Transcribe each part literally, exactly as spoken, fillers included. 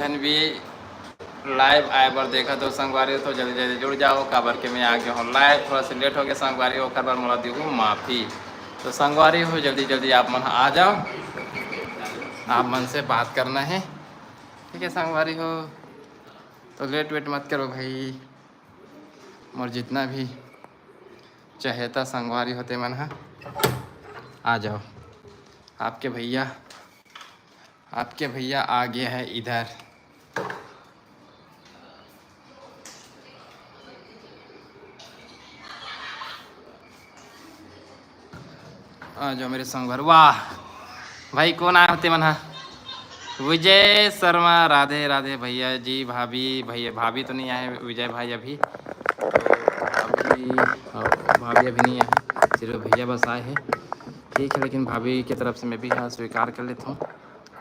जन भी लाइव आए बर देखत हो संगवारी हो, तो जल्दी जल्दी जुड़ जाओ, काबर के मैं आ गया हूँ लाइव। थोड़ा से लेट हो गया संगवारी हो, ओकर बर मोला दिहू माफी। तो संगवारी हो, जल्दी जल्दी आप मन आ जाओ, आप मन से बात करना है, ठीक है संगवारी हो। तो लेट वेट मत करो भाई, मोर जितना भी चहेता संगवारी हो ते मन ह, आ जाओ। आपके भैया, आपके भैया आ गया है इधर। आ जाओ मेरे संगवारी। वाह भाई, कौन आए हो ते मन ह? विजय शर्मा, राधे राधे भैया जी। भाभी, भैया, भाभी तो नहीं आए विजय भाई अभी, अभी, हाँ, भाभी अभी नहीं आए, सिर्फ भैया बस आए हैं, ठीक है। लेकिन भाभी की तरफ से मैं भी, हाँ, स्वीकार कर लेता हूँ,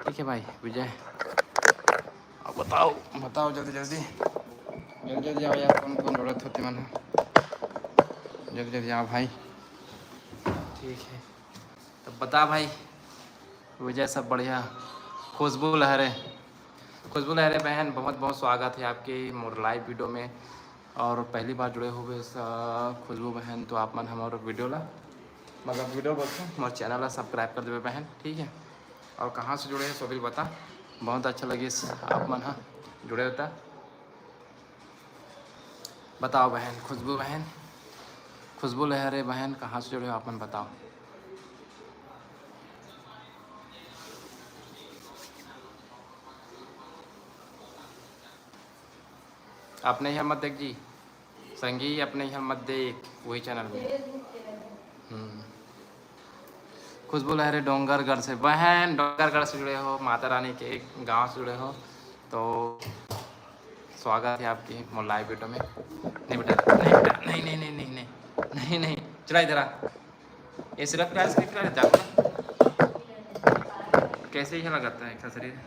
ठीक है भाई विजय। अब बताओ, बताओ जल्दी जल्दी, जल्दी जल्दी आओ यार, कौन कौन जुड़त हो ते मन ह, जल्दी जल्दी आओ भाई, ठीक है। तो बता भाई विजय, सब बढ़िया? खुशबू लहरे, खुशबू लहरे बहन, बहुत बहुत स्वागत है आपके मोर लाइव वीडियो में। और पहली बार जुड़े हो खुशबू बहन, तो आप मन हमर वीडियो ला, मतलब वीडियो बोलते हैं, मोर चैनल ला सब्सक्राइब कर देवे बहन, ठीक है। और कहाँ से जुड़े हैं सो भी बता, बहुत अच्छा लगिस आप मन ह जुड़े होता। बताओ बहन, खुशबू बहन, खुशबू लहरे बहन, कहाँ से जुड़े हो आप मन, बताओ। अपने इहाँ मत देख जी, संगी, अपने इहाँ मत देख, वही चैनल में। हम्म। खुशबू लहरे डोंगरगढ़ से, बहन डोंगरगढ़ से जुड़े हो, माता रानी के गांव से जुड़े हो, तो स्वागत है आपके मोर लाइव वीडियो में। नहीं बेटा, नहीं बेटा, नहीं, नहीं, नहीं, नहीं, नहीं, नहीं, नहीं, चला इधर आ। ये सिर्फ क्या स्क्रिप्ट रहता है आपका? कैसे ही लगाता है इसका शरीर?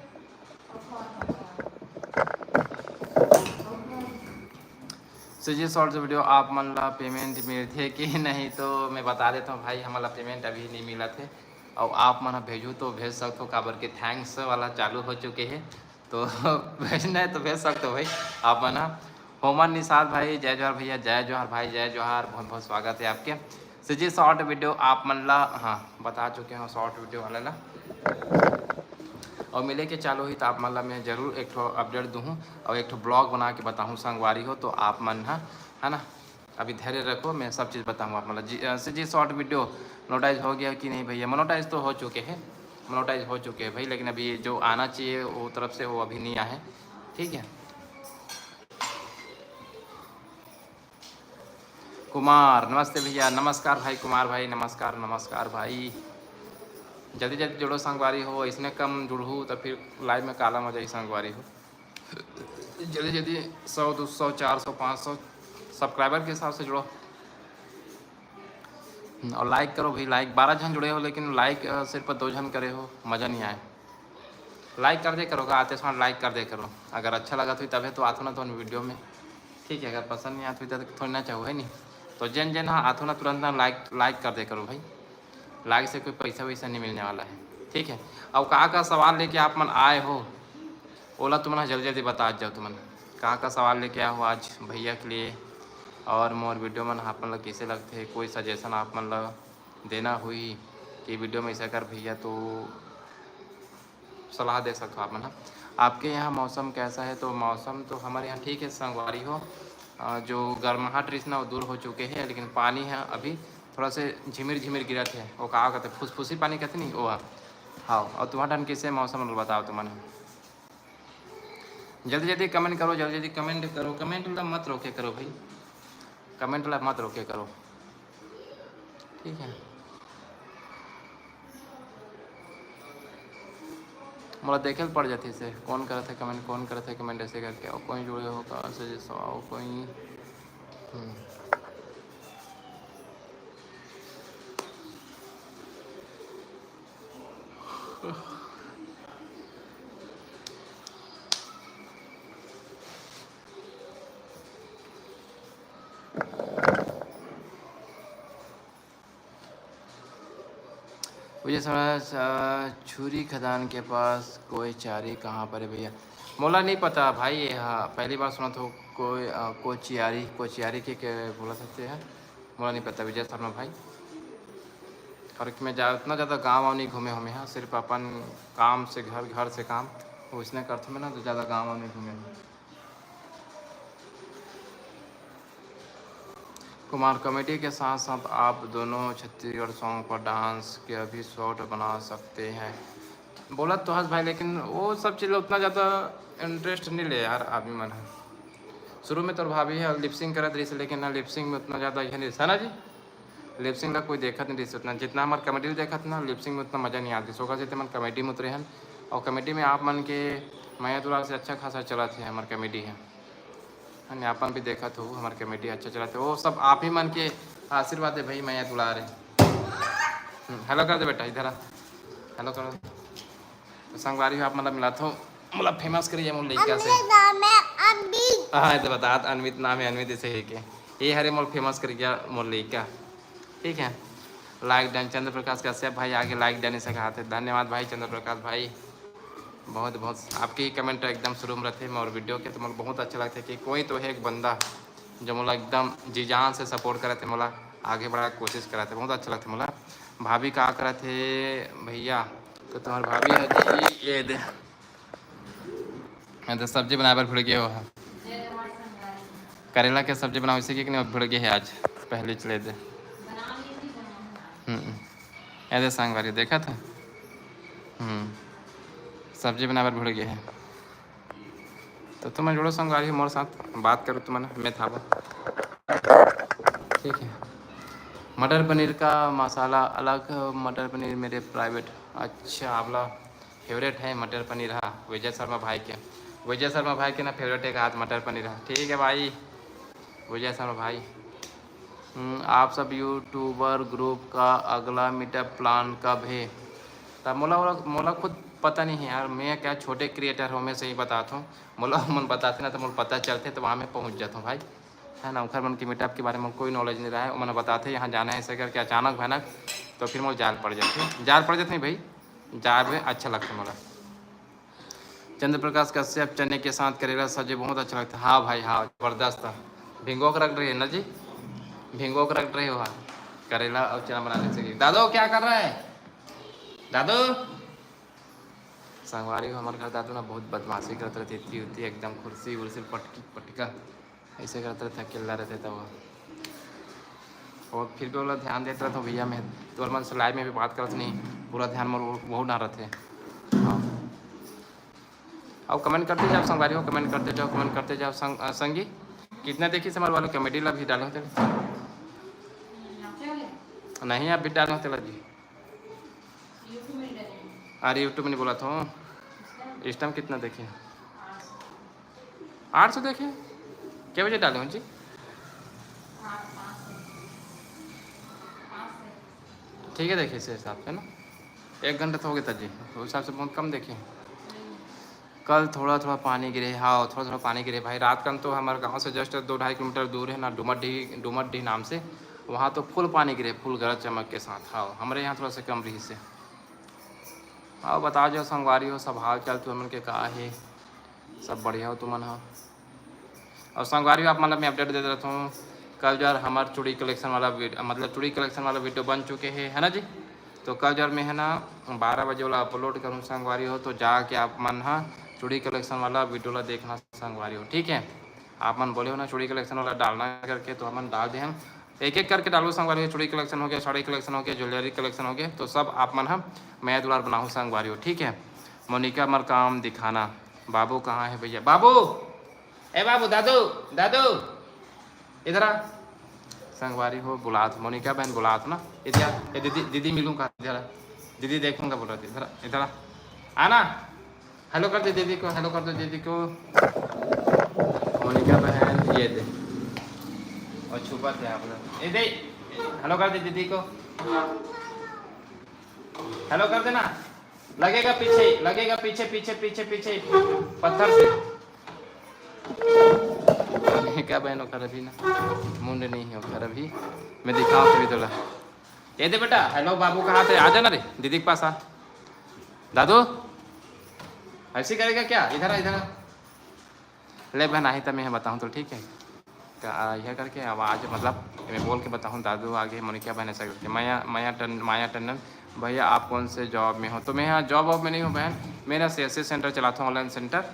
सीजी शॉर्ट्स वीडियो आप मन ला पेमेंट मिलथे कि नहीं? तो मैं बता देता हूँ भाई, हमन ला पेमेंट अभी नहीं मिला थे। और आप मन ह भेजू तो भेज सकथो, काबर के थैंक्स वाला चालू हो चुके हे, तो भेजना है तो भेज सकथो भाई आप मन ह। होमन निषाद भाई, जय जोहार भैया, जय जोहार भाई, जय जोहार, बहुत बहुत स्वागत है आपके। सीजी शॉर्ट वीडियो आप मन ला, हाँ, बता चुके हो शॉर्ट वीडियो वाला ला। और मिले के चालू ही तो आप मन ला मैं जरूर एक ठो अपडेट दूहूँ और एक ठो ब्लॉग बना के बताहूँ संगवारी हो, तो आप मन ह, है ना, अभी धैर्य रखो, मैं सब चीज़ बताऊँ आप मन ला। जी, अ, सीजी शॉर्ट वीडियो मोनेटाइज हो गया कि नहीं भैया? मोनेटाइज तो हो चुके हैं, मोनेटाइज हो चुके हैं भाई, लेकिन अभी जो आना चाहिए वो तरफ से वो अभी नहीं आया है, ठीक है। कुमार, नमस्ते भैया। नमस्कार भाई कुमार भाई, नमस्कार, नमस्कार भाई। जल्दी जल्दी जुड़ो संगवारी हो, इसने कम जुड़हू तो फिर लाइव में काला मजा ही संगवारी हो। जल्दी जल्दी सौ, दो सौ, चार सौ, पाँच सौ सब्सक्राइबर के हिसाब से जुड़ो। हम्म, और लाइक करो भाई, लाइक बारह झन जुड़े हो लेकिन लाइक, अ, सिर्फ दो झन करे हो, मज़ा नहीं आए। लाइक कर दे करो, का आते समय लाइक कर दे करो। अगर अच्छा लगत होही तभे तो आथो ना तो वीडियो में, ठीक है। अगर पसंद नहीं आत होही तो थोड़ी ना चाहू, है नहीं? तो जेन जेन हाँ आथो ना तुरंत ना लाइक, लाइक कर दे करो भाई। लाइक से कोई पैसा वैसा नहीं मिलने वाला है, ठीक है। अब का का सवाल लेके आप मन आए हो, ओला तुमन ह जल्दी जल्दी बता जाओ, तुमन का का सवाल लेके आए हो आज भैया के लिए, और मोर वीडियो मन आप मन ला कैसे लगथे, कोई सजेशन आप मन ला देना हुई कि वीडियो में ऐसा कर भैया, तो सलाह दे सकते हो आप मन ह। आपके यहाँ मौसम कैसा है? तो मौसम तो हमारे यहाँ ठीक है संगवारी हो, अ, जो गर्माहट रहिस ना वो दूर हो चुके हैं, लेकिन पानी है अभी थोड़ा से झिमिर झिमिर गिरत है, वो का कहते फुसफुसी पानी कहते नहीं वो है। हाँ, और तुम्हारा ठन कैसे मौसम बताओ तुमन ह? जल्दी जल्दी कमेंट करो, जल्दी जल्दी कमेंट करो, कमेंट ला मत रोके करो भाई, कमेंट ला मत रोके करो, ठीक है। मोला देखे ल पड़ जाथे से कौन करत है कमेंट, कौन करत है कमेंट ऐसे करके। और कोई जुड़े हो का से जैसे और कोई, हम्म। भैया समझ, अ, छुरी खदान के पास कोई चारी कहाँ पर है भैया? मोला नहीं पता भाई, ये हा, पहली बार सुना तो कोई, अ, कोचियारी, कोचियारी के, के बोला सकते हैं, मोला नहीं पता विजय शर्मा भाई। और कि मैं जा-, उतना ज़्यादा गाँव वाँव नहीं घूमे हूँ मैं, हाँ, सिर्फ अपन काम से घर, घर से काम, वैसने करथों मैं ना, तो ज़्यादा गाँव वाँव नहीं घूमे हूँ। कुमार, कॉमेडी के साथ साथ आप दोनों छत्तीसगढ़ सॉन्ग पर डांस के भी शॉर्ट बना सकते हैं। बोला तो हंस भाई, लेकिन वो सब चीज़ उतना ज़्यादा इंटरेस्ट नहीं ले यार आदमी मन है। शुरू में तो भाभी है लिपसिंग करत रही, लेकिन ना लिपसिंग में उतना ज़्यादा यह नहीं था ना जी। लिपसिंग ला कोई देखत नहीं रही उतना, जितना हमार कॉमेडी देखत ना, लिपसिंग में उतना मज़ा नहीं आती। ओकर से मन कॉमेडी में उतरे हैं, और कॉमेडी में आप मन के मया दुलार से अच्छा खासा चलत है हमार कॉमेडी है। है ना, अपन भी देखत हो, हमार कॉमेडी अच्छा चलत है, वो सब आप ही मन के आशीर्वाद है भाई, मया दुलार है। हम्म, हेलो कर दे बेटा, इधर आ, हेलो करो। तो संगवारी हो, आप मन ला मिलात हो, मोला फेमस करिए मोर लइका से। अमित नाम है, अमित। हाँ, ये तो बता, अनमित नाम है, अनमित इसे है के। ये हरे मोर फेमस कर गया मोर लइका। ठीक है, लाइक डन। चंद्र प्रकाश कश्यप भाई आगे लाइक डन इसे कहा थे। धन्यवाद भाई चंद्र प्रकाश भाई, बहुत बहुत आपके ही कमेंट एकदम शुरू में रहते हैं मोर वीडियो के, तो मोला बहुत अच्छा लगता है कि कोई तो है एक बंदा जो मोला एकदम जी जान से सपोर्ट करत है, मोला आगे बढ़ा के कोशिश करत है, बहुत अच्छा लगता है मोला। भाभी का करत है भैया? तो तुम्हार भाभी है जी, ये दे, मैं तो सब्जी बनाए बर भूल गए हो। करेला के सब्जी बनाओ इसे कि नहीं भूल गए है आज, पहले चले दे। हम्म, ये दे संगवारी देखा था। हम्म, सब्जी बनाए बर भूल गए है। तो तुम जुड़ो संगवारी मोर साथ, बात करो तुमन, मैं था वो। ठीक है, मटर पनीर का मसाला अलग, मटर पनीर मेरे प्राइवेट। अच्छा, आपला फेवरेट है मटर पनीर, हाँ, विजय शर्मा भाई के, विजय शर्मा भाई के ना फेवरेट एक हाथ मटर पनीर है। ठीक है भाई, विजय शर्मा भाई। हम्म, आप सब यूट्यूबर ग्रुप का अगला मीटअप प्लान कब है? तब मोला, मोला, मोला खुद पता नहीं है यार, मैं क्या छोटे क्रिएटर हूँ, मैं सही बताता हूँ। मोला मन बताते ना तो मोला पता चलते, तो वहाँ मैं पहुँच जाता हूँ भाई, है ना। उखर मन के मीटअप के बारे में कोई नॉलेज नहीं रहा है, वो मन बताते यहाँ जाना है ऐसे करके अचानक भयानक, तो फिर मोला जाल पड़ जाते, जाल पड़ जाते नहीं भाई, जाल में अच्छा लगता है मोला। चंद्र प्रकाश कश्यप, चने के साथ करेला सब्जी बहुत अच्छा लगता है। हाँ भाई, हाँ, जबरदस्त। भिंगो के रख रहे हैं ना जी, भिंगो के रख रहे हो, हाँ। करेला और चना बनाने से। दादू क्या कर रहा है? दादू, संगवारी हो, हमारे घर दादू ना बहुत बदमाशी करते रहते, इतनी उतनी एकदम कुर्सी उर्सी पटकी पटका ऐसे करते रहते, अकेला रहते तब। और फिर भी ओला ध्यान देते रहता हूँ भैया, मैं तोर मन से लाइव में भी बात करत नहीं, पूरा ध्यान मोर वहू ना रहते। हाँ, अब कमेंट करते जाओ संगवारी हो, कमेंट करते जाओ, कमेंट करते जाओ संग, अ, संगी। कितना देखी से हमारे वाले कॉमेडी ला भी डाले होते नहीं, आप भी डाले होते ला जी। अरे यूट्यूब में नहीं बोला था, इस टाइम कितना देखे? आठ सौ देखे। क्या वजह डाले हो जी? ठीक है, देखिए इस हिसाब से ना, एक घंटा तो हो गया था जी, उस हिसाब से बहुत कम देखे। कल थोड़ा थोड़ा पानी गिरे, हाँ, थोड़ा थोड़ा पानी गिरे भाई। रात कन तो हमारे गांव से जस्ट दो ढाई किलोमीटर दूर है ना, डुमरडीह, डुमरडीह नाम से, वहाँ तो फुल पानी गिरे, फुल गरज चमक के साथ। हाँ, हमारे यहाँ थोड़ा सा कम रही से। हाँ, बता जो संगवारी हो, सब हाल चाल तुमन के का हे, सब बढ़िया हो तुमन ह? और संगवारी हो, आप मतलब मैं अपडेट देते रहता हूँ। कल जो है हमार चूड़ी कलेक्शन वाला वीड-, मतलब चूड़ी कलेक्शन वाला वीडियो बन चुके हैं, है ना जी? तो कल जो है मैं है ना बारह बजे वाला अपलोड करूँ संगवारी हो, तो जाके आप मन ह चूड़ी कलेक्शन वाला वीडियो ला देखना संगवारी हो, ठीक है? आप मन बोले हो ना चूड़ी कलेक्शन वाला डालना करके, तो हमन डाल दे हम। एक एक करके डालू संगवारी हो, चूड़ी कलेक्शन हो गया, साड़ी कलेक्शन हो गया, ज्वेलरी कलेक्शन हो गया, तो सब आप मन ह मया दुलार बनाहू संगवारी हो, ठीक है? मोनिका मर काम दिखाना। बाबू कहाँ है भैया? बाबू, ए बाबू, दादू, दादू, इधर आ। संगवारी हो बुलात, मोनिका बहन बुलात ना, इधर आ। ए दीदी, दीदी मिलूँ का? इधर आ। दीदी देखूंगा बोल रहा था, इधर आ, इधर आ। आना। हेलो कर दे दीदी को, हेलो कर दो दीदी को। मोनिका बहन, ये दे। और छुपा थे आप लोग। ए दे, हेलो कर दे दीदी को। हेलो कर देना। लगेगा पीछे, लगेगा पीछे, पीछे, पीछे, पीछे। पत्थर से। मोनिका बहन ओकर अभी ना, मुंड नहीं है ओकर अभी। मैं दिखाऊँ कभी तोला। ये दे बेटा, हेलो बाबू कहाँ थे? आ जाना रे, दीदी के पास आ। दादू, ऐसे करेगा क्या? इधर आ, इधर आ। ले बहन, आही त मैं बताहूँ तो ठीक है। का, आ, यह करके अब आज मतलब मैं बोल के बताहूँ, दादू आगे, मोनिका बहन ऐसा करके, माया, माया टन-, माया टंडन, भैया आप कौन से जॉब में हो? तो मैं यहाँ जॉब वॉब में नहीं हूँ बहन, मैं ना सी एस सी सेंटर चलाता हूँ, ऑनलाइन सेंटर।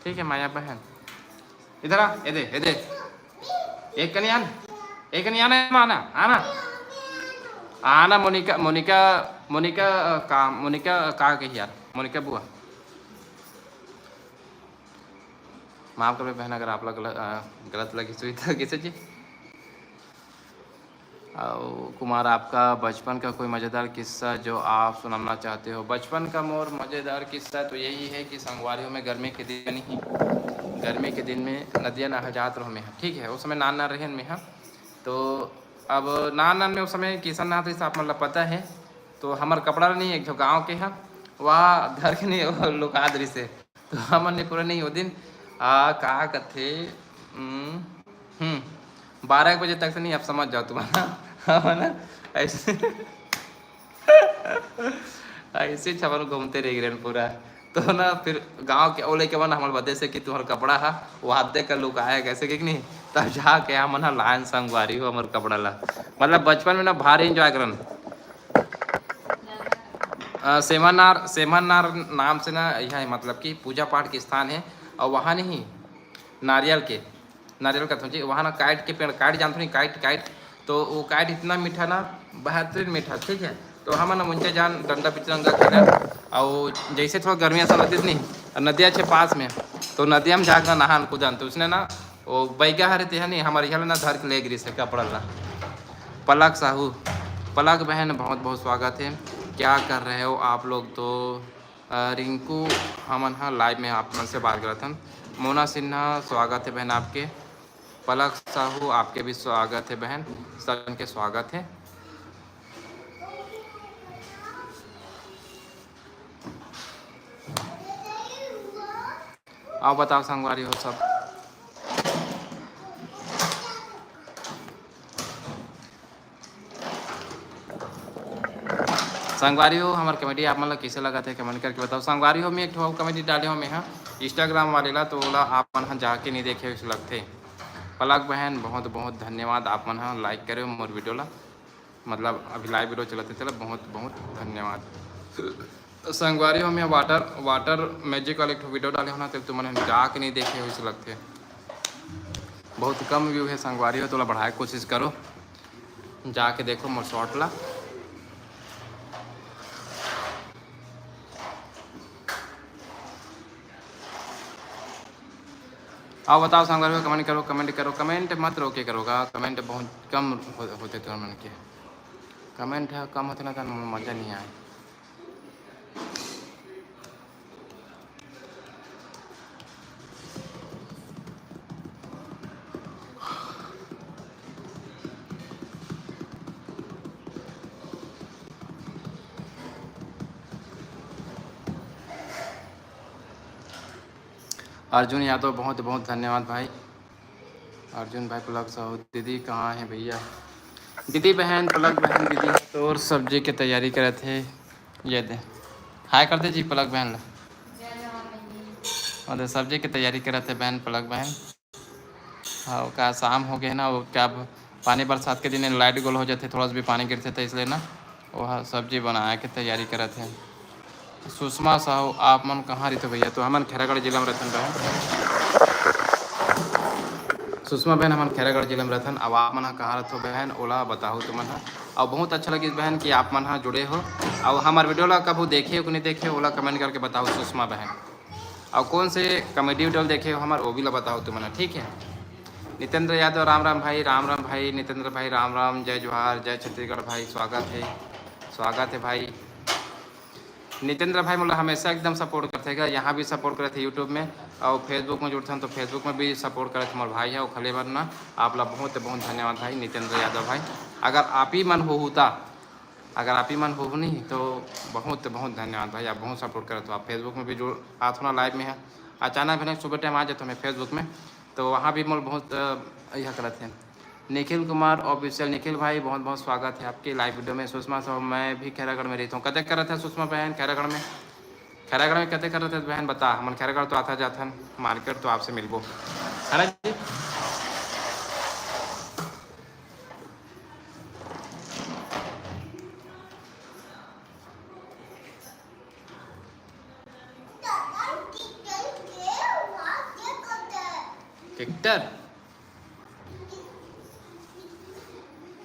ठीक है माया बहन, इधर आ, ये दे, ये दे, एक कनी आना, एक कनी आना, आना, आना, आना, मोनिका, मोनिका, मोनिका, अ, का, मोनिका, अ, का कही यार, मोनिका बुआ, माफ करबे बहन, अगर आप लोग गलत, अ, गलत लगी सुई तो किसे जी? अउ कुमार, आपका बचपन का कोई मज़ेदार किस्सा जो आप सुनाना चाहते हो? बचपन का मोर मज़ेदार किस्सा तो यही है कि संगवारी हो, मैं गर्मी के दिन ही, गर्मी के दिन में नदिया नहा जात रहो मैं, ठीक है, उस समय नान नान रहेन मैं, हाँ। तो अब नान नान में उस समय किसान नाथ रहिस, आप मन ला पता है, तो हमर कपड़ा नहीं, एक जो गाँव के हा, वह धर के नहीं, वो लुका दे रहिस हे। तो हमन ने पूरा नहीं वो दिन, आ, का कथे, हम्म, हम्म, बारह एक बजे तक से नहीं, आप समझ जाओ तुम्हारा, हमन ऐसे ऐसे छवन घूमते रह गए पूरा। तो ना फिर गांव के ओ लइका मन हमर बदे से कि तुम्हार कपड़ा हा वो हाथ दे कर लुकाया कैसे कि नहीं, तब जाके हमन हा लायन संगवारी हो हमर कपड़ा ला। मतलब बचपन में ना भारी एंजॉय करन। अ, सेमनार, सेमनार नाम से ना यह है, मतलब कि पूजा पाठ के स्थान है, और वहाँ नहीं, नारियल के, नारियल का जी, वहाँ ना काइट के पेड़, काइट जानते नहीं, काइट, काइट, तो वो काइट इतना मीठा ना, बेहतरीन मीठा, ठीक है। तो हम ना मुंचे जान डंडा पिचरंगा खेलन, और जैसे थोड़ा गर्मी ऐसा लगती नहीं, और नदिया छे पास में, तो नदिया में जाकर नहान कूदन, तो उसने ना वो बैगा हरे ते है नहीं, हमारे यहाँ ना धर के ले गिरी से कपड़ा ला। पलक साहू, पलक बहन, बहुत बहुत स्वागत है। क्या कर रहे हो आप लोग? तो अ, रिंकू, हमन ह लाइव में आप मन से बात करत हन। मोना सिन्हा, स्वागत है बहन आपके। पलक साहू, आपके भी स्वागत है बहन, सब के स्वागत है। आओ बताओ संगवारी हो सब। संगवारी हो, हमर कॉमेडी आप मन ला कइसे लगत हे, कमेंट करके बताओ। संगवारी हो, मैं एक ठो कॉमेडी डाले हो मैं हा Instagram वाले ला, तो ओला आप मन हा जाके नहीं देखे, उसे लगथे। पलक बहन, बहुत बहुत धन्यवाद, आप मन हा लाइक करे हो मोर वीडियो ला, मतलब अभी लाइव वीडियो चलत हे, तेला बहुत बहुत धन्यवाद। संगवारी हो, मैं वाटर, वाटर मैजिक वाले एक ठो वीडियो डाले हो ना, तेला तुमन जाके नहीं देखे हो, उसे लगथे। बहुत कम व्यू है संगवारी हो, थोड़ा बढ़ाए के कोशिश करो, जाके देखो मोर शॉर्ट ला। आओ बताओ संगवारी हो, कमेंट करो, कमेंट करो, कमेंट मत रोके करोगा, कमेंट बहुत कम हो, होते तुमन के, कमेंट ह कम होते ना तो मजा नहीं आए। अर्जुन यादव, बहुत बहुत धन्यवाद भाई। अर्जुन भाई, पलक साहू, दीदी कहाँ है भैया? दीदी बहन, पलक बहन, दीदी तोर सब्जी के तैयारी करत हे। ये दे, हाय कर दे जी पलक बहन ला। और सब्जी के तैयारी करत हे बहन, पलक बहन। हाँ, का शाम हो गए ना, वो क्या ब-, पानी बरसात के दिन लाइट गोल हो जाते, थोड़ा सा भी पानी गिरते तो इसलिए ना वो सब्जी बनाए के तैयारी करत हे। सुषमा साहू, आप मन कहाँ रहिथो भैया? तो हमन खैरागढ़ जिला में रहथन बहन। सुषमा बहन, हमन खैरागढ़ जिला में रहथन। अब आप मन ह कहाँ रहिथो बहन, ओला बताहू तुमन ह। और बहुत अच्छा लगिस बहन कि आप मन ह जुड़े हो, और हमार वीडियो ला कभू देखे हो कि नहीं देखे हो, ओला कमेंट करके बताओ सुषमा बहन। और कौन से कॉमेडी वीडियो देखे हो हमार, वो भी ला बताओ तुमन ह, ठीक है। नितेंद्र यादव, राम राम भाई, राम राम भाई, नितेंद्र भाई, राम राम, जय जोहार, जय छत्तीसगढ़ भाई, स्वागत है, स्वागत है भाई। नितेंद्र भाई मोला हमेशा एकदम सपोर्ट करथे गा, यहाँ भी सपोर्ट करथे YouTube में, और Facebook में जुड़थन तो Facebook में भी सपोर्ट करथे मोर भाई है, ओखले बर ना आप ला बहुत बहुत धन्यवाद भाई नितेंद्र यादव भाई। अगर आप ही मन होहू ता, अगर आप ही मन होहू नहीं तो बहुत बहुत धन्यवाद भाई, आप बहुत सपोर्ट करत हो। आप Facebook में भी जुड़ आथो ना लाइव में है, अचानक भी नहीं सुबह टाइम आ जाता मैं Facebook में, तो वहाँ भी मोल बहुत अ, यह करत है। निखिल कुमार ऑफिशियल, निखिल भाई बहुत बहुत स्वागत है आपके लाइव वीडियो में। सुषमा साहू, मैं भी खैरागढ़ में रहता हूँ। कदे करत है सुषमा बहन खैरागढ़ में? खैरागढ़ में कते करत हस बहन, बता। हमन खैरागढ़ तो आथन जाथन, मार्केट तो आपसे मिलबो, है ना जी? ट्रैक्टर।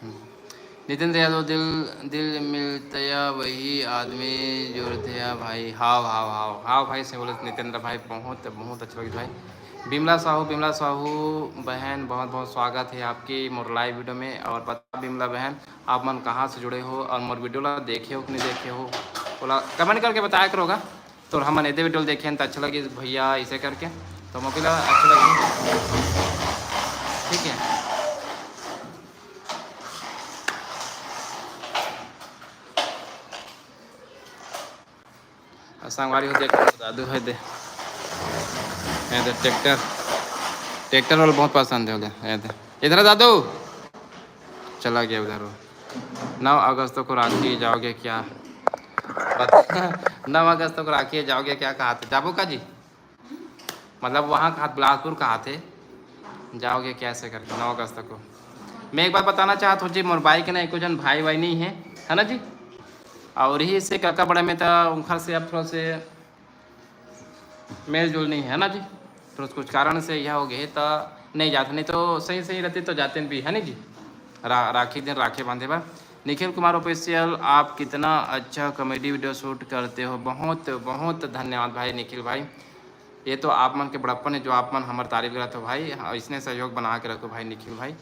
हम्म। नितेंद्र यादव, दिल, दिल मिलतया वही आदमी जुड़तया भाई। हाव, हाव, हाव, हाव भाई, से बोले नितेंद्र भाई, बहुत, बहुत अच्छा लगे भाई। बिमला साहू, बिमला साहू बहन, बहुत, बहुत स्वागत है आपके मोर लाइव वीडियो में। और बता बिमला बहन, आप मन कहाँ से जुड़े हो और मोर वीडियो ला देखे हो कि नहीं देखे हो, बोला कमेंट करके बताया करोगा। तो हमन एदे वीडियो ल देखेन त अच्छा लगिस भैया, ऐसे करके तो मोके ला अच्छा लगिस। ठीक है, और संगवारी हो देख, दादू है दे, ये दे ट्रैक्टर, ट्रैक्टर वाला बहुत पसंद है, ये दे, इधर आ दादू। चला गया उधर वो। नौ अगस्त को राखी जाओगे क्या? बता, नौ अगस्त को राखी जाओगे क्या कहा थे? जाबो का जी? मतलब वहाँ कहा, बिलासपुर कहा थे, जाओगे कैसे करके नौ अगस्त को? मैं एक बात बताना चाहत हूँ जी, मोर बाइक ना एको जन भाई वाई नहीं है, है ना जी? और यही से काका बड़ा में था, उनखर से अब थोड़ा से मेल जोल नहीं है ना जी, तो कुछ कारण से यह हो गए तो नहीं जाते, नहीं तो सही सही रहते तो जाते भी है नहीं जी। रा, राखी दिन राखी बांधे बा। निखिल कुमार ऑफिशियल, आप कितना अच्छा कॉमेडी वीडियो शूट करते हो। बहुत बहुत धन्यवाद भाई निखिल भाई, ये तो आप मन के बड़प्पन है जो आप मन हमार तारीफ करत हो भाई। हाँ, इसने सहयोग बना के रखो भाई निखिल भाई।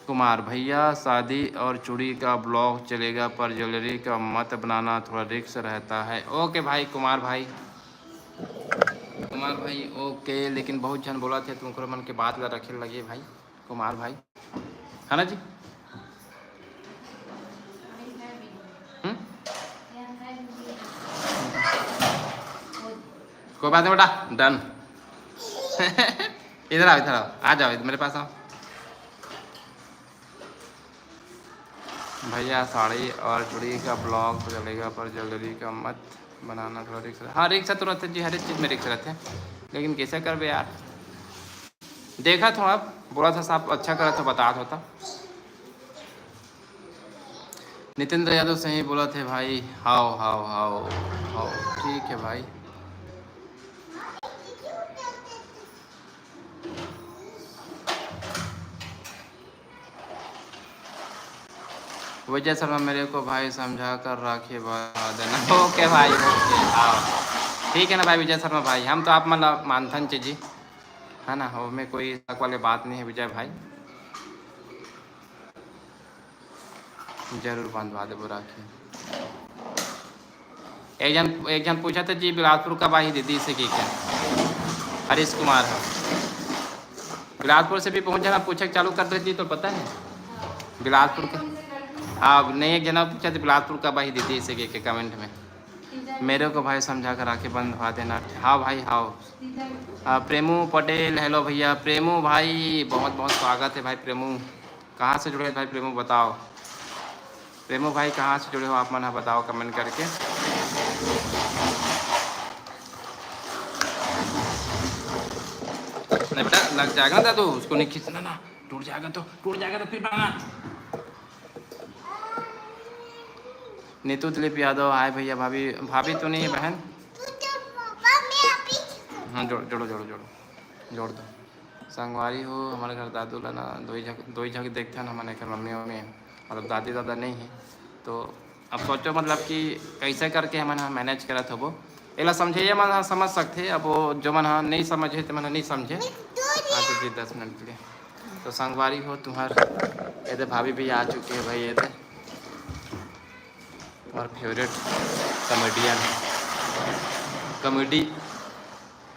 कुमार भैया, शादी और चूड़ी का ब्लॉग चलेगा, पर ज्वेलरी का मत बनाना, थोड़ा रिस्क रहता है। ओके भाई कुमार भाई, कुमार भाई, ओके। लेकिन बहुत झन बोला थे, तुमको मन के बात ला रखे लगे भाई कुमार भाई, है ना जी? हम्म? कोई बात नहीं बेटा, डन। इधर आओ, इधर आओ, आ जाओ, इधर मेरे पास आओ। भैया, साड़ी और चूड़ी का ब्लॉग तो चलेगा, पर ज्वेलरी का मत बनाना, थोड़ा रिस्क। हाँ, रिस्क तो रहते जी, हर एक चीज़ में रिस्क रहते हैं, लेकिन कैसे करबे यार? देखा था आप, बोला था साहब, अच्छा करा था, बता होता। नितेंद्र यादव सही बोला थे भाई। हाओ, हाओ, हाओ, हाओ, ठीक है भाई। विजय शर्मा, मेरे को भाई समझा कर राखी बांध देना। ओके भाई, ओके, आओ। ठीक है ना भाई विजय शर्मा भाई, हम तो आप मतलब मानथन चे जी, है ना, वो में कोई शक वाली बात नहीं है विजय भाई, जरूर बांधवा देबो राखी। एक जन, एक जन पूछा था जी, बिलासपुर कब आही दीदी से की क्या? हरीश कुमार है। बिलासपुर से भी बहुत जना पूछे चालू कर दे जी, तो पता है बिलासपुर के। हाँ, नहीं, एक जना पूछा था बिलासपुर कब आही दीदी से की के कमेंट में। मेरे को भाई समझा कर राखी बंधवा देना। हाँ भाई, हाँ। आ, प्रेमू पटेल, हेलो भैया। प्रेमू भाई, बहुत बहुत स्वागत है भाई प्रेमू। कहाँ से जुड़े भाई प्रेमू, बताओ। प्रेमू भाई, कहाँ से जुड़े हो आप मन ह, बताओ कमेंट करके। नहीं बेटा, लग जाएगा ना दादू, उसको नहीं खींचना ना, टूट जाएगा तो, टूट जाएगा तो फिर बनाना। नीतू दिलीप यादव, हाय भैया, भाभी, भाभी तो नहीं है बहन। हाँ, जोड़, जोड़ो, जोड़ो, जोड़ो, जोड़ दो। संगवारी हो, हमारे घर दादू ला ना दो ही झक, दो ही झक देखथन हमन, एकर मम्मी, मम्मी, मतलब दादी दादा नहीं है। तो अब सोचो, मतलब कि कैसे करके हमन ह मैनेज करत होबो, एला समझे ये मन ह समझ सकथे। अब वो जो मन ह नहीं समझे, ते मन ह नहीं समझे। हाँ तो जी, दस मिनट के लिए। तो संगवारी हो, तुम्हार ये दे भाभी भी आ चुके हैं भाई, ये दे तुम्हार फेवरेट कॉमेडियन, कॉमेडी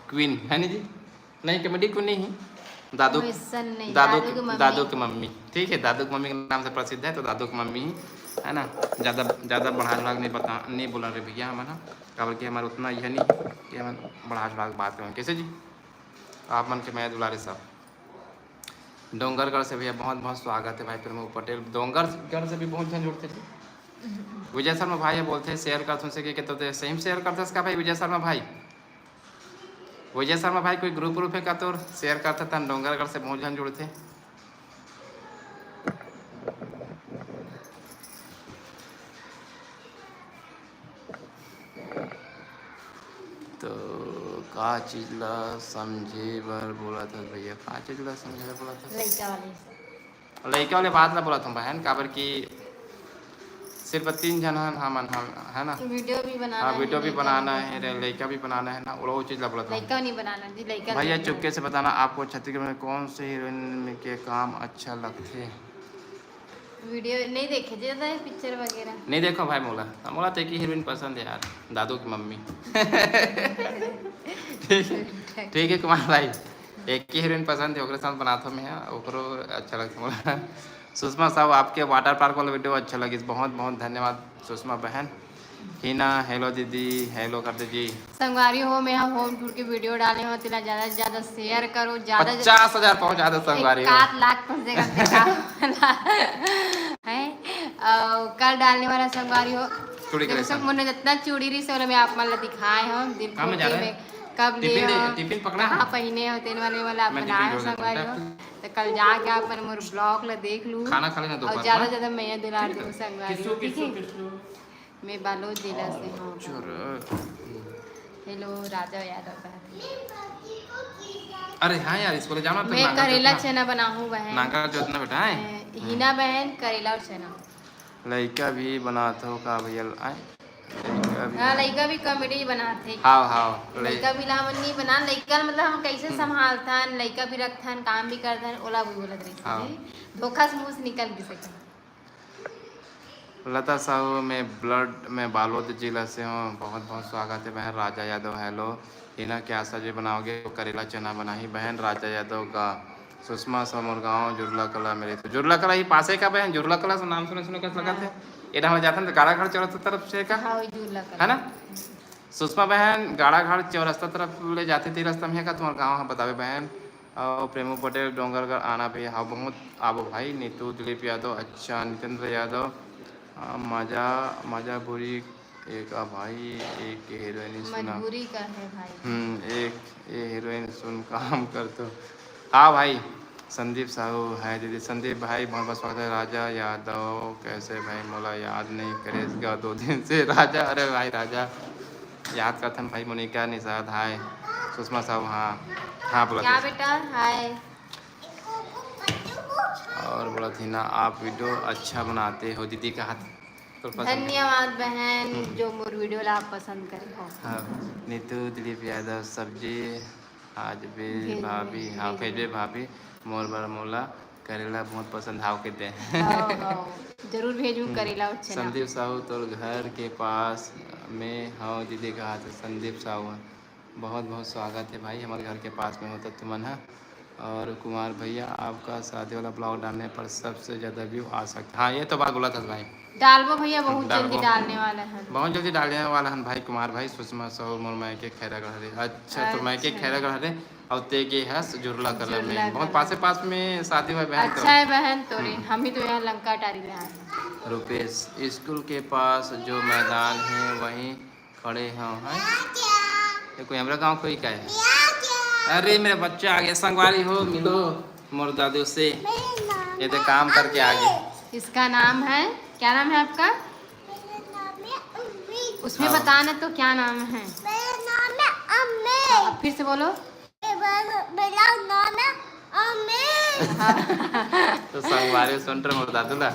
क्वीन है नहीं जी? नहीं, कॉमेडी क्वीन नहीं, दादू, वैसन नहीं, दादू दादू के, के मम्मी। दादू के मम्मी, ठीक है, दादू के मम्मी के नाम से प्रसिद्ध है, तो दादू के मम्मी ही है ना। ज़्यादा, ज़्यादा बढ़ा चढ़ा के नहीं बता, नहीं बोला रे भैया हमन ह, काबर कि हमारे उतना यह नहीं कि हम बढ़ा चढ़ा के बात करें। कैसे जी? आप मन के मया दुलारे सब। डोंगरगढ़ से भैया बहुत बहुत स्वागत है भाई प्रमोद पटेल। डोंगरगढ़ से भी बहुत जन जुड़ते जी। विजय शर्मा भाई बोलथे, "शेयर करथों से के, के तो ते सही में शेयर करथस का भाई विजय शर्मा भाई?" विजय शर्मा भाई, कोई ग्रुप व्रुप हे का तोर? शेयर करथे तन डोंगरगढ़ से बहुत झन जुड़थे। तो का चीज ला समझे बर बोलत हस भैया? का चीज ला समझे बर बोलत हस? लइका वाले। लइका वाले बात ला बोलत हूँ बहन, काबर कि सिर्फ तीन झन हन हमन, हम, है ना? वीडियो भी बनाना हाँ, है, वीडियो भी लइका बनाना भी है रे, लइका भी बनाना है ना, वो चीज ला बोलत हूँ। लइका नहीं बनाना जी, लइका भैया, लइका। चुपके से बताना, आपको छत्तीसगढ़ में कौन से हीरोइन के काम अच्छा लगथे? वीडियो नहीं देखे ज्यादा है, पिक्चर वगैरह? नहीं देखो भाई मोला, मोला तो एक ही हीरोइन पसंद है यार, दादू की मम्मी। ठीक है, ठीक है कुमार भाई, एक ही हीरोइन पसंद है, ओकरे साथ बनात हूँ मैं, ओकरो अच्छा लगता मोला। सुषमा साहू, आपके वाटर पार्क वाला वीडियो अच्छा लगिस, बहुत बहुत धन्यवाद सुषमा बहन। हिना, हेलो दीदी, हेलो कर दीजिए। संगवारी हो, मैं हा होम टूर के वीडियो डाले हो, तेला ज्यादा से ज्यादा शेयर करो, ज्यादा से पचास हजार पहुंचा दो संगवारी हो। एक आध लाख पहुंचेगा, देखा। है, अ, कल डालने वाला संगवारी हो। चूड़ी देखो, collection। सब मन जितना चूड़ी रही, सब मैं आप मन ला दिखाए हो, दिन कहाँ में जा पूर्ति रहे में हैं? कब टिफिन लिए ले, हो, टिफिन पकड़ा कहाँ है? पहने हो, तेन वाले वाला आप मैं बना टिफिन हो, जोड़ देता हूँ। संगवारी हो। तो कल जाके आप मन मोर ब्लॉग ला देख लू। खाना खा लेना और दोपहर ज्यादा में। ज्यादा मैया दुलार ठीक है। दो संगवारी हो, किसको, ठीक किसको, है? किसको? मैं बालोद जिला से हूँ। चुर। हेलो, राजा यादव का। अरे हाँ यार, इसको ले जाना तो मैं नांगा करेला चोदना। चना बनाहूँ बहन। नांगा चोदना बेटा, आए? ए, हिना बहन, करेला और चना। लइका भी बनात हो का भैया? आए? लइका भी हाँ, बना- लइका भी कॉमेडी बनात हे। हाव, हाव, लइ- लइका भी ला हमन नहीं बना, लइका मतलब हम कैसे हम्म। संभालथन, लइका भी रखथन, काम भी करथन, ओला भी बोलत रहिस हाव। जी। धोखा से मुंह से निकल भी सकथे। लता साहू, मैं ब्लड, मैं बालोद जिला से हूँ। बहुत बहुत स्वागत है बहन। राजा यादव, हेलो। हिना, क्या सब्जी बनाओगे? वो करेला चना बनाही बहन। राजा यादव का सुषमा समर गाँव, जुरला कला मेरे तो। जुरला कला ही पासे का बहन, जुरला कला से नाम सुने सुने कैसे लगा थे? हाँ। ये डाल जाते हैं तो गाड़ाघाट चौरास्ता तरफ से का? हाँ, वही जुरला कला। है ना? सुषमा बहन गाड़ाघाट चौरास्ता तरफ ले जाते थे, रास्ता में है का तुम्हारा गाँव है, बतावे बहन। और प्रेमू पटेल डोंगरगढ़ आना भी, हाँ, बहुत आबो भाई। नीतू दिलीप यादव, अच्छा, नितेंद्र यादव, आ, मजा, मजा बुरी एक आ भाई, एक हीरोइन सुना। मजबूरी का है भाई। हम्म, एक ये हीरोइन सुन काम कर तो। हाँ भाई, संदीप साहू है दीदी। संदीप भाई, बहुत बहुत स्वागत है। राजा यादव, कैसे भाई, मोला याद नहीं करेस गा दो दिन से। राजा, अरे भाई राजा, याद करथन भाई। मोनिका निषाद, हाय। सुषमा साहू, हाँ, हाँ, बोला क्या था। बेटा, हाय। और बोला थी ना, आप वीडियो अच्छा बनाते हो दीदी, कहा था। तो पसंद है। धन्यवाद बहन, हम्म। जो मोर वीडियो ला आप पसंद करे हो। हाँ, नीतू दिलीप यादव सब्जी आज भी भेजबे, भाभी, हाँ, भेजबे। भेजबे भाभी, मोर बर मोला करेला बहुत पसंद हाव के दे। हाँ, हाँ, जरूर भेजूं हम्म। करेला और चना। संदीप साहू तोर घर के पास में हव दीदी, कहा था संदीप साहू। बहुत बहुत स्वागत है भाई, हमारे घर के पास में होता तुमन है। और कुमार भैया, आपका शादी वाला ब्लॉग डालने पर सबसे ज्यादा व्यू आ सकता है। हाँ, ये तो बात बोला था भाई। डालबो भैया, बहुत हम्म, जल्दी डालबो। डालने वाला है। बहुत जल्दी डालने वाला है भाई कुमार भाई। सुषमा साहू मोर मायके खैरागढ़ हरे। अच्छा, तो मायके अच्छा। खैरागढ़ हरे। और ते के हस जुरला कला जुरला में। बहुत कला। पासे पास में शादी हुआ बहन तो। अच्छा है बहन तोरे, हम्म। हम ही तो यहाँ लंका टारी में आए हैं। रुपेश, स्कूल के पास जो मैदान है वहीं खड़े हो, हैं? ये कोई हमरा गाँव कोई का है? अरे मेरा बच्चा आ गया, संगवारी हो, मिलो मोर दादू से। ये तो काम करके आ गए। इसका नाम है, क्या नाम है आपका? उसमें हाँ। बताना तो क्या नाम है? मेरा नाम है अमित। हाँ, फिर से बोलो। मेरा, मेरा नाम है अमित। हाँ। तो संगवारी सुन रहे मोर दादू ला,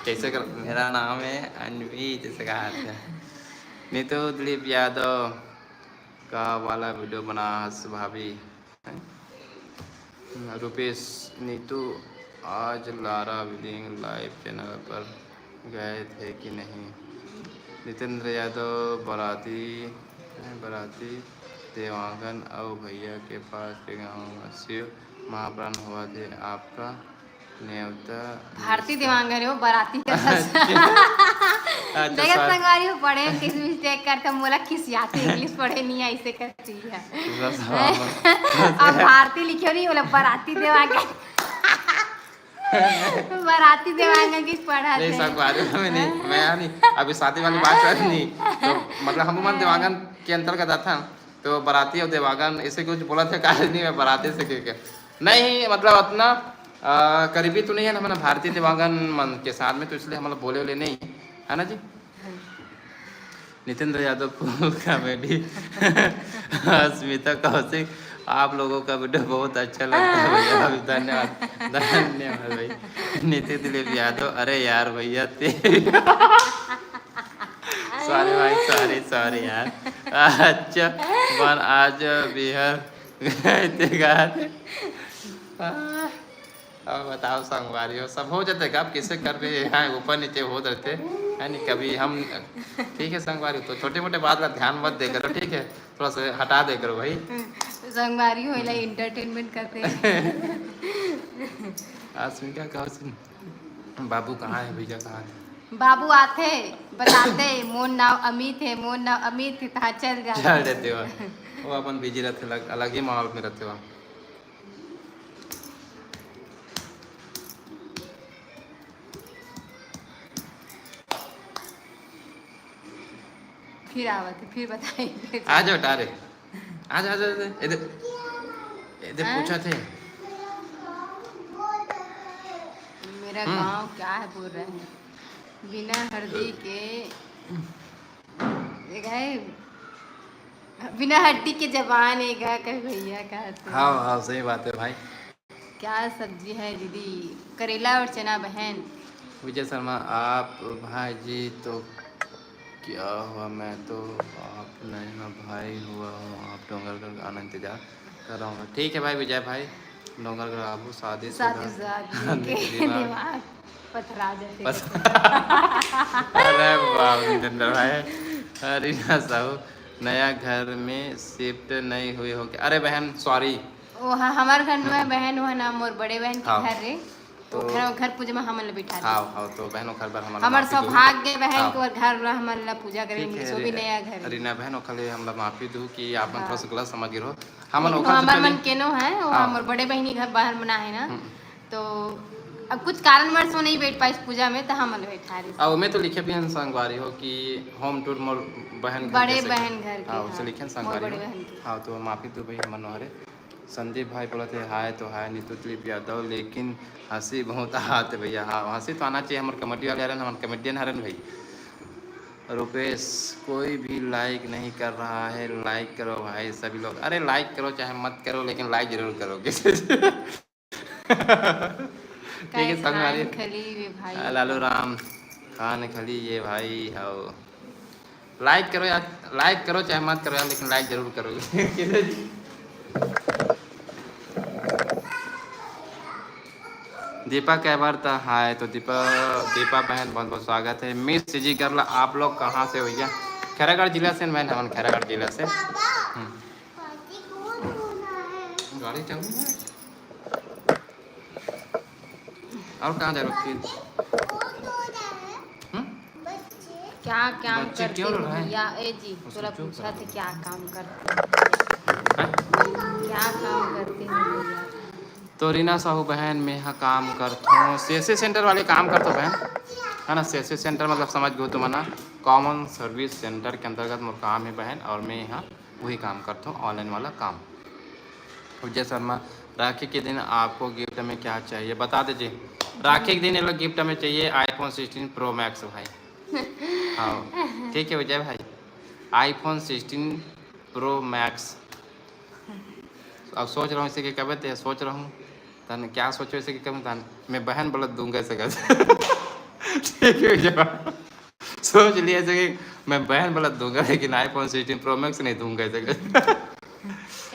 कैसे कर, मेरा नाम है अनवी, जैसे कहा था। नीतू दिलीप यादव का वाला वीडियो बना हस भाभी। रुपेश, नीतू, आज लारा विलिंग लाइव चैनल पर गए थे कि नहीं? जितेंद्र यादव, बराती, बराती देवांगन अउ भैया के पास के गाँव में शिव महाप्राण हुआ थे, आपका नेवता भारती देवांगन हो, बराती के साथ। अच्छा। अच्छा, देखा sorry। संगवारी हो, पढ़े में किस मिस्टेक करता, मोला खिसियाते, इंग्लिश पढ़े नहीं है, ऐसे करती है। बस, हाँ, बस। अब भारती लिखियो नहीं, बोला बराती देवांगन। बराती देवांगन की पढ़ा नहीं, थे। संगवारी में नहीं, मैं नहीं, अभी शादी वाली बात चल नहीं। तो मतलब हम मन देवांगन के अंतर्गत आता, तो बराती और देवांगन ऐसे कुछ बोला था, कहा नहीं, मैं बराती से क्यों क्या? नहीं, मतलब उतना, आ, करीबी तो नहीं है ना, मतलब भारतीय देवांगन मन के साथ में, तो इसलिए हम लोग बोले वोले नहीं, है ना जी? नितेंद्र यादव फुल कॉमेडी। अस्मिता कौशिक, आप लोगों का वीडियो बहुत अच्छा लगता है भैया, धन्यवाद, धन्यवाद भाई। नितेंद्र यादव, अरे यार भैया ते सॉरी भाई, सॉरी, सॉरी यार। अच्छा, बन आज बिहार गए थे, कहा थे? आ, अब बताओ संगवारी हो, सब हो जाते का, आप किसे कर भी, हाँ, ऊपर नीचे हो जाते, है नहीं? कभी हम, ठीक है संगवारी, तो छोटे मोटे बात ला ध्यान मत दे करो, ठीक है, थोड़ा सा हटा दे करो भाई। संगवारी हो, इला एंटरटेनमेंट करते हैं। अस्मिका कौशिक, बाबू कहाँ है, भैया कहाँ है? बाबू आथे, बताते, मोर नाव अमित है, मोर नाव अमित है, तहाँ चल जाते। चल देते हो, वो अपन बिजी रहते, अलग, अलग ही माहौल में रहते हो। फिर आवत है, फिर बताएंगे। आ जाओ टारे, आ जाओ, आ जाओ, आ जाओ। इधर, इधर हाँ? पूछा थे। मेरा हम्म। गांव क्या है बोल रहे हैं, बिना हल्दी के, ये क्या है? बिना हड्डी के जबान है, का कहे भैया, का तो। हाँ, हाँ, सही बात है भाई। क्या सब्जी है दीदी? करेला और चना बहन। विजय शर्मा, आप भाई जी तो क्या हुआ, मैं तो आप नहीं ना भाई हुआ हूँ, आप डोंगरगढ़ आना इंतजार कर रहा हूँ। ठीक है भाई विजय भाई, डोंगरगढ़ आबू, शादी शादी शुदा। के दिमाग। दिमाग पथरा जाते बस। अरे बाप रे, जितेंद्र भाई, अरे ना साहू, नया घर में शिफ्ट नहीं हुए हो क्या? अरे बहन, सॉरी। वो ह-, हमार घर में बहन, वो है ना, मोर बड़े बहन के हाँ। घर रे। तो तो घर, घर पूजा में हमन ला बिठा दे। हाँ, हाँ, तो बहन, ओखर बर हमन ला हमर माफी दू। सौभाग्य बहन हाँ। के, और घर ला हमन ला पूजा करे ठीक है, मिलसो भी री-, नया घर। रीना बहन, ओखर ले हमला माफी दू कि आप मन हाँ। थोड़ा सा गलत समझ गे रहो। हमन लेकिन ओखर से हमर पहले मन के नो है, वो हाँ। हमर बड़े बहनी घर बाहर मना है ना। हम्म। तो अब कुछ कारणवश वो नहीं बैठ पाइस पूजा में, तो हमन बैठा रहे। अब मैं तो लिखे भी हन संगवारी हो कि होम टूर मोर बहन घर बड़े कैसे बहन घर के, हाँ, उसे हाँ, लिखे हन मोर संगवारी बड़े हो। बहन के। हाँ, तो माफी दू भाई, हमन हरे। संदीप भाई बोलत हे, "हाय तो हाय नीतू दिलीप यादव, लेकिन हंसी बहुत आत हे भैया।" हाँ, हंसी तो आना चाहिए, हमर कॉमेडी वाले हरन, हमर कॉमेडियन हरन भाई। रुपेश, कोई भी लाइक नहीं कर रहा है, लाइक करो भाई सभी लोग। अरे लाइक करो चाहे मत करो, लेकिन लाइक जरूर करो। ठीक है, guys, संगवारी। खान खली वे भाई। लालू राम, खान खली ये भाई, हाओ। लाइक करो यार, लाइक करो चाहे मत करो यार, लेकिन लाइक जरूर करो। दीपा कैबर त हाय, तो दीपा, दीपा बहन बहुत बहुत स्वागत है। मिस सीजी गर्ल, आप लोग कहाँ से हो भैया? खैरागढ़ जिला से बहन, हमन खैरागढ़ जिला से। हम्म। गाड़ी चल रही है। और कहाँ जा रखी? हम्म? क्या काम बच्चे करते क्यों हो रो रहे हैं? भैया? ए जी, उसको तोला चुप पूछा करो। थे, क्या काम करते हो? हैं? क्या काम करते हो भैया? तो रीना साहू बहन, मैं हा काम करथों सीएससी सेंटर वाले, काम करथों बहन, है ना। सीएससी सेंटर मतलब समझ गो तुमन, कॉमन सर्विस सेंटर के अंतर्गत मोर काम है बहन, और मैं यहाँ वही काम करथों, ऑनलाइन वाला काम। विजय शर्मा, राखी के दिन आपको गिफ्ट में क्या चाहिए, बता दीजिए। राखी के दिन ये लोग गिफ्ट में चाहिए iPhone sixteen Pro Max भाई। हाँ, ठीक है विजय भाई, iPhone sixteen Pro Max। अब सोच रहा हूँ इसे कि कब ते सोच रहा हूँ, तन क्या सोचो इसे कि कब तन मैं बहन बोला दूंगा इसे। ठीक है विजय भाई। सोच लिया ऐसे कि मैं बहन वाला दूंगा, लेकिन iPhone sixteen Pro Max नहीं दूंगा ऐसे।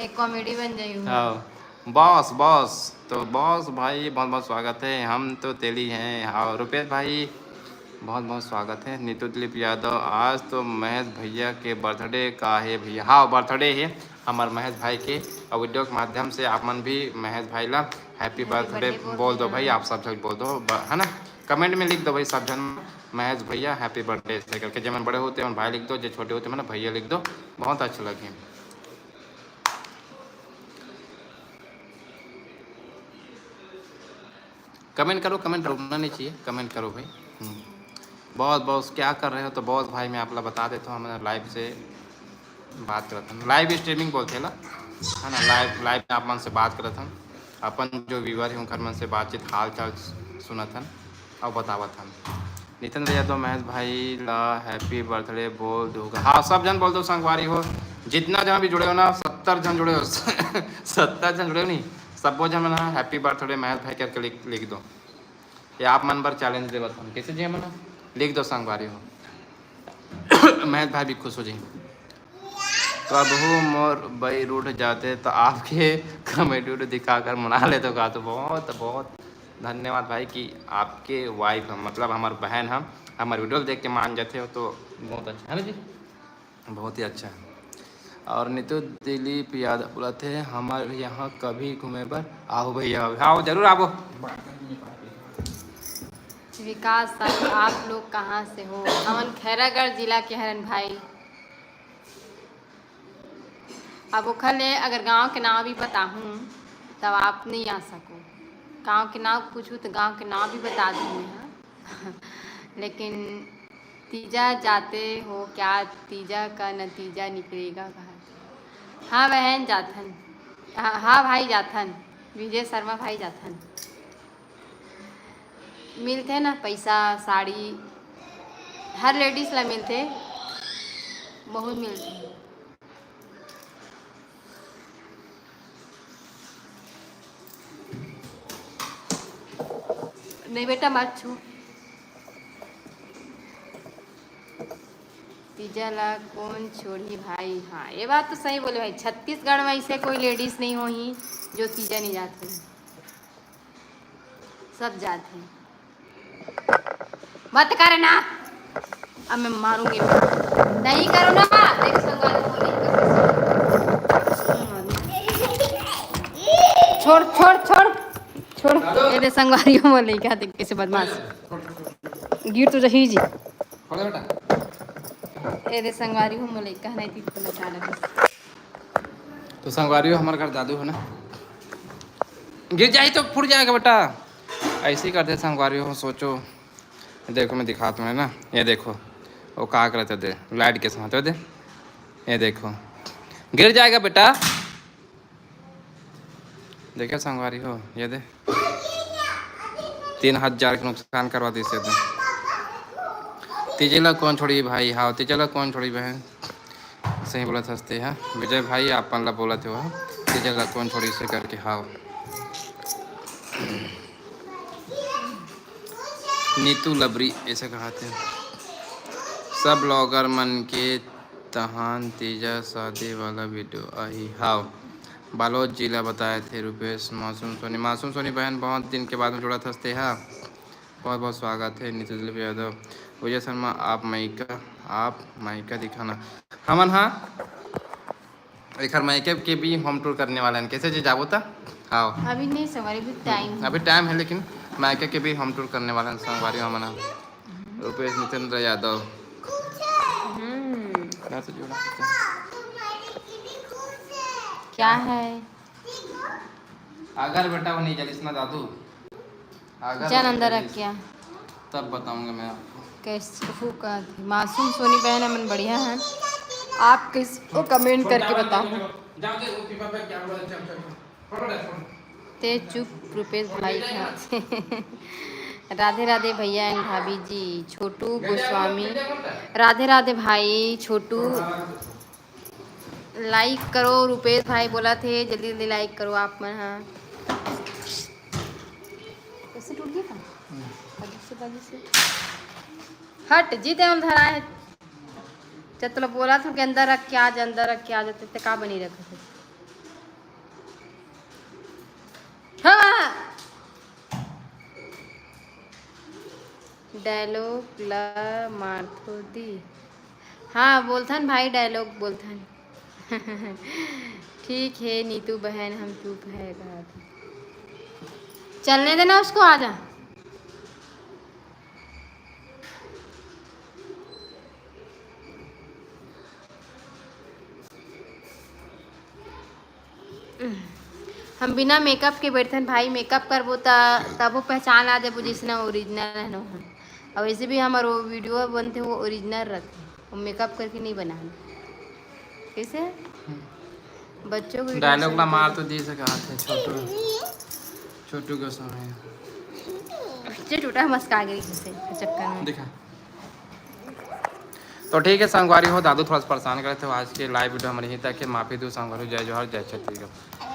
एक कॉमेडी बन जाएगी। हाँ, बॉस, बॉस, तो बॉस भाई, बहुत बहुत स्वागत है। हम तो तेली हैं। हाँ, रुपेश भाई, बहुत बहुत स्वागत है। नीतू दिलीप यादव, आज तो महेश भैया के बर्थडे का है भैया। हाँ, बर्थडे है हमारे महेश भाई के, और वीडियो के माध्यम से आप मन भी महेश भाई ला हैप्पी बर्थडे बोल दो भाई। आप सब जन बोल दो, है ना, कमेंट में लिख दो भाई सब जन, महेश भैया हैप्पी बर्थडे ऐसे करके। जेमन बड़े होते हैं भाई लिख दो, जो छोटे होते हैं ना भैया लिख दो, बहुत अच्छा लगे। कमेंट करो, कमेंट रुकना नहीं चाहिए, कमेंट करो भाई। हम्म। बॉस, बॉस क्या कर रहे हो? तो बॉस भाई मैं आप ला बता देता हूँ, हमन लाइव से बात करत हन, लाइव स्ट्रीमिंग बोलथे ला, है ना, लाइव, लाइव में आप मन से बात करत हन, अपन जो व्यूअर है उनकर मन से बातचीत, हाल चाल सुनत हन और बतावत हन। नितेंद्र यादव महेश भाई ला हैप्पी बर्थडे बोल दो। हाँ, सब जन बोल दो संगवारी हो, जितना जन भी जुड़े हो ना, सत्तर जन जुड़े हो सत्तर जन जुड़े हो नहीं, सबो जन मन हैप्पी बर्थडे महेश भाई करके लिख लिख दो। ये आप मन बर चैलेंज देवत हन, कैसे जी मन लिख दो संगवारी हो महेश भाई भी खुश हो जाए। प्रभु मोर बई रूठ जाते तो आपके कॉमेडी वीडियो दिखाकर मना लेते का। तो बहुत बहुत धन्यवाद भाई कि आपके वाइफ हम, मतलब हमार बहन हम, हमार वीडियो देख के मान जाते हो तो बहुत अच्छा है ना जी, बहुत ही अच्छा है। और नीतू दिलीप यादव बोलत हे, हमार यहाँ कभी घूमे बर आओ भैया, आओ जरूर आबो। विकास साहू, आप लोग कहाँ से हो? हमन खैरागढ़ जिला के हरन भाई। अब ओखर ले अगर गांव के नाम भी बताहूँ तब आप नहीं आ सको। गांव के नाम पूछू तो गांव के नाम भी बता दूँ मैं, हाँ। लेकिन तीजा जाते हो क्या? तीजा का नतीजा निकलेगा कहा। हाँ बहन जाथन, हाँ, हाँ भाई जाथन, विजय शर्मा भाई जाथन। मिलथे ना पैसा, साड़ी हर लेडीज ला मिलथे, बहुत मिलथे। नहीं बेटा, मत छू। तीजा ला कौन छोड़ही भाई? हाँ, ये बात तो सही बोले भाई, छत्तीसगढ़ में ऐसे कोई लेडीज नहीं होही जो तीजा नहीं जात होही, सब जात है। मत कर ना, अब मैं मारूंगी। नहीं करो ना, देख संगवारी को नहीं कर। छोड़, छोड़, छोड़, छोड़। ये दे संगवारी हो मोर लइका, देख कैसे बदमाश। गिर तो जही जी। ये दे संगवारी हो मोर लइका, नहीं तीत को नचा लगे। तो संगवारी हो, हमारे घर दादू हो ना, गिर जाए तो फूट जाएगा बेटा। ऐसे ही करते संगवारी हो, सोचो। देखो मैं दिखाता हूँ, है ना, ये देखो वो का करते दे, लाइट के साथ दे, ये देखो गिर जाएगा बेटा। देखे संगवारी हो, ये दे तीन हजार के नुकसान करवा दी से। तीजे ला कौन छोड़ी भाई, हाँ तीजे ला कौन छोड़ी बहन। सही बोलत हस ते हा विजय भाई, आपन ला बोलत हो, तीजा ला कौन छोड़ी से करके। हाव। नीतू लबरी ऐसे कहा थे। सब ब्लॉगर मन के तहान तीजा शादी वाला वीडियो आही। हाव, बालोद जिला बताए थे रुपेश मासूम सोनी। मासूम सोनी बहन बहुत दिन के बाद में जुड़त हस ते हा। बहुत बहुत स्वागत है नीतू दिलीप यादव। विजय शर्मा, आप मायका, आप मायका दिखाना। हमन हाँ एखर मायके के भी होम टूर करने वाला है। कैसे जी जाबो ता? हाँ। अभी नहीं संगवारी, अभी टाइम है। अभी टाइम है, लेकिन मायके के भी होम टूर करने वाला है संगवारी हमन हाँ। रुपेश नितेंद्र यादव। हम्म। घर से जुड़ा होता है। क्या है? अगर बेटा वो नहीं जलिस ना दादू, अगर जन वो अंदर रख जलिस, क्या? तब बताऊंगा मैं आपको। कैसे हु कहत हे? मासूम सोनी बहन हमन बढ़िया हैं, आप कैसे हो कमेंट करके बताओ। जाओ, जाओ, वो पीपा पे क्या बोला, चल, चल, चल। फोटो ले, फोटो। ते चुप रुपेश भाई खाते। राधे राधे भैया एंड भाभी जी, छोटू गोस्वामी। राधे राधे भाई छोटू। लाइक करो, रुपेश भाई बोलत हे, जल्दी जल्दी लाइक करो आप मन हा। कैसे टूट गया था? अजीब से बाजी से। हट, जीते हम धराए। जब तोला बोला था कि अंदर रख के आ जा, अंदर रख के आ जा, ते का बनी रखा था? हाँ। डायलॉग ला मारथो दी। हाँ, बोलथन भाई, डायलॉग बोलथन। ठीक है नीतू बहन, हम चुप है, कहा था। चलने देना उसको, आजा। हम बिना मेकअप के बैठथन भाई, मेकअप करबो त तबो पहचान आ जाबो जैसे ना ओरिजिनल है ना। और वैसे भी हमार वो वीडियो बनते वो ओरिजिनल रहते, वो मेकअप करके नहीं बनाना। कैसे? बच्चों को डायलॉग ला मार तो दे सका थे छोटू, छोटू के समय। जे टूटा मस्का गई जैसे चक्कर में। दिखा। तो ठीक है संगवारी हो, दादू थोड़ा सा परेशान करे थे आज के लाइव वीडियो हमारे यहीं तक है। माफी दो संगवारी, जय जोहार, जय छत्तीसगढ़।